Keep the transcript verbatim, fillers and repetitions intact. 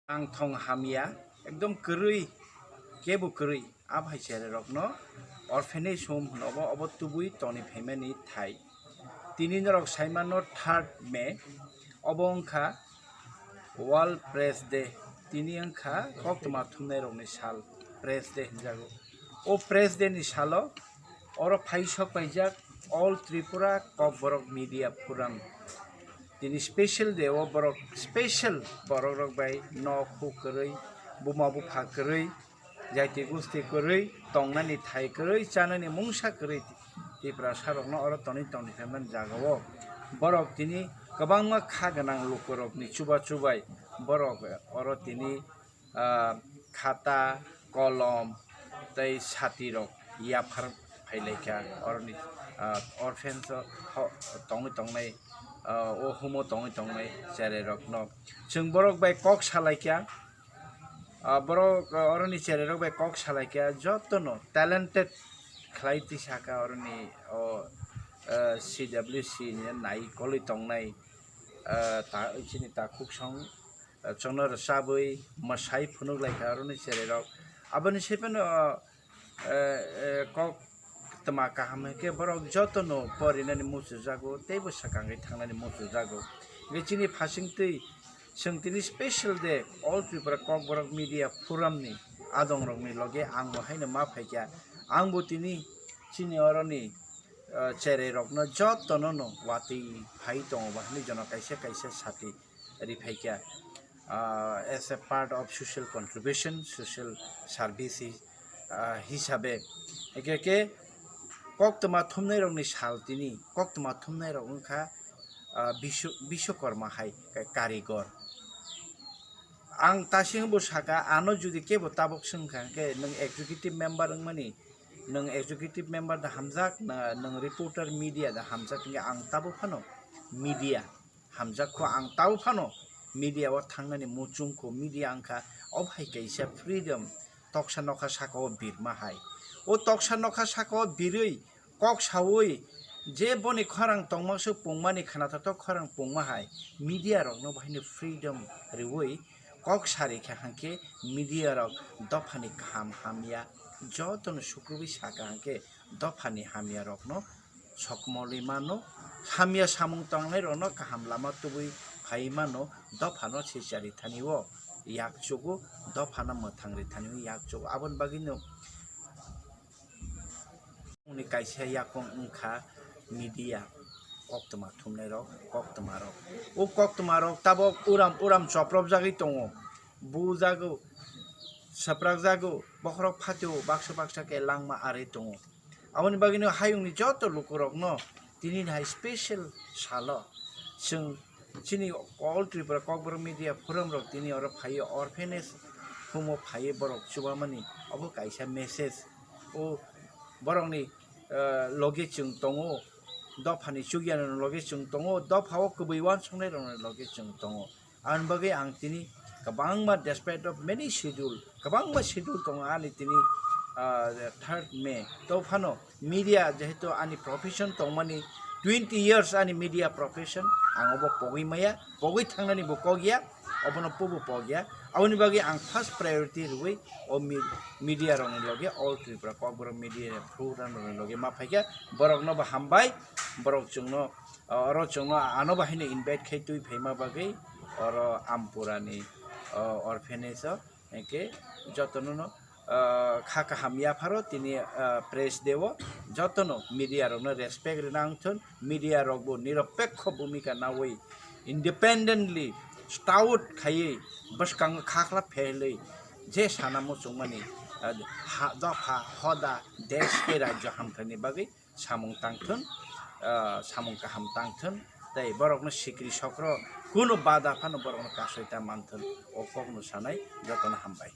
Ang thong hamya, ekdom kwrwi, kebo kwrwi, a bhai chererokno orphanage home hwno obo, obo tubui toni phaimani thai. Tini norok saimano third May, obo wngkha World Press Day, tini wngkha koktwma thumnairokni sal, Press Day hinjago. O Press Day ni salo oro phaisok paijak All Tripura Kokborok Media Forum. Tini special day o borok special borok rok bai nok huk kwrwi, buma bupha kwrwi, jaiti gusti kwrwi, tongnani thai kwrwi, chanani mungsa kwrwi Tiprasa rokno oro tonwi tongni phaimani jaga o borok tini kwbangma kha gwnang lukurokni chuba chubai borok oro tini ah, khata, kolom tei sati rok yaphar phailaikha oroni, ah, orphans o ho-, tongwi tongnai, ah, o humo tongwi tongnai cherai rokno. Chwng borok bai kok salaikha, ah, borok, ah, oroni cherai rok bai kok salaikha jotono talented khlai tisaka oroni o, ah, C W C ni nai kolwi tongnai, ah, ta, chini takhuk song. Chwngno rwchabwi mwsai phunuk lai kha aroni cherai rok. Aboni se phano, eh, eh, kok tma kaham hwnkhe borok jotono porinani muchungjago teibo swkangwi thangnani muchungjago. Hwnkhe chini phasingtwi chwng tini special day All Tripura Kokborok Media Forum ni adongrokni loge ang bo haino ma phaikha. Ang bo tini chini oroni, eh, cherai rokno jotono no watwi phai tongo ba hinwi jono kaisa kaisa sati ri phaikha, ah, as a part of social contribution, social service hi-, ah, hisabe. Eke ke koktwma thumnai rokni sal tini, koktwma thumnai rok wngkha, ah, Bishu-, Bishwakarma hai ka-, karigor. Ang tasing bo saka, ano jodi kebo tabok swngkha, hwnkhe nwng executive member wngmani, nwng executive member da hamjak, na nwng reporter media da hamjak, hwnkhe ang tabok phano media hamjak kho, ang tao phano media o thangnani muchung kho, media wngkha o hai kaisa freedom, toksa nokha saka o birma hai. O toksa nokha saka o birwi kok sawi je boni khorang tongma se pungmani khna tatok khorang pungma hai media rokno bahini freedom riwi kok sari kha hwnkhe media rok dophani kaham hamya jotono sukrubwi saka hwnkhe dophani hamya rokno sokmolwi mano, hamya samung tangnairokno kaham lama tubui phaiwi mano, dophano sichari thani o yakchugo, dophano mwthangri thani o yakchugo. Aboni bagwino ni kaisa yakung wngkha media, koktwma thumnairok, koktwmarok. O koktwmarok tabok uram uram chopropjagwi tongo, bujago, swprakjago, bokhorok phatio baksa baksa khe langma arwi tongo. Aboni bagwino hayungni joto lukurokno tini hai special salo chwng chini All Tripura Kokborok Media Forum rok tini oro phaiwi orphanage home o phaiwi borok chubamani obo kaisa message. O borokni, eh, loge chwng tongo, dophani chukyanani loge chwng tongo, dophao kwbwi uansuknairokni loge chwng tongo. Aboni bagwi ang tini kwbangma, despite of many schedule, kwbangma schedule tongo ani tini, ah, third May. To phano media jehetu ani profession tongmani, twenty years ani media profession, ang obo pogwi maya, pogwi thangnani bo kok ya, obono pobo pok ya. Aboni bagwi ang first priority rwui o mi-, media rokni loge All Tripura Kokborok Media Forum rokni loge ma phaikha, borokno bo hambai, borok chwngno, oro chwngno ano bahino invite khai twi phaima bagwi oro Ampurani, o, orphanage o, hwnkhe jotono no, o, kha kaham yapharo tini, o, press day o jotono media rokno respect rwna wngthun, media rokbo niropekho bhumika nawi independently stout khaiwi bwskango khakhla phelwi je sana muchungmani, o, ha, dopha, hoda, desh tei rajyo hamthani bagwi samung tangthun, ah, samung kaham tangthun, tei borokno sikri sokro kunu bada phano borokno kasoi ta manthun, o kokno sanai jotono hambai.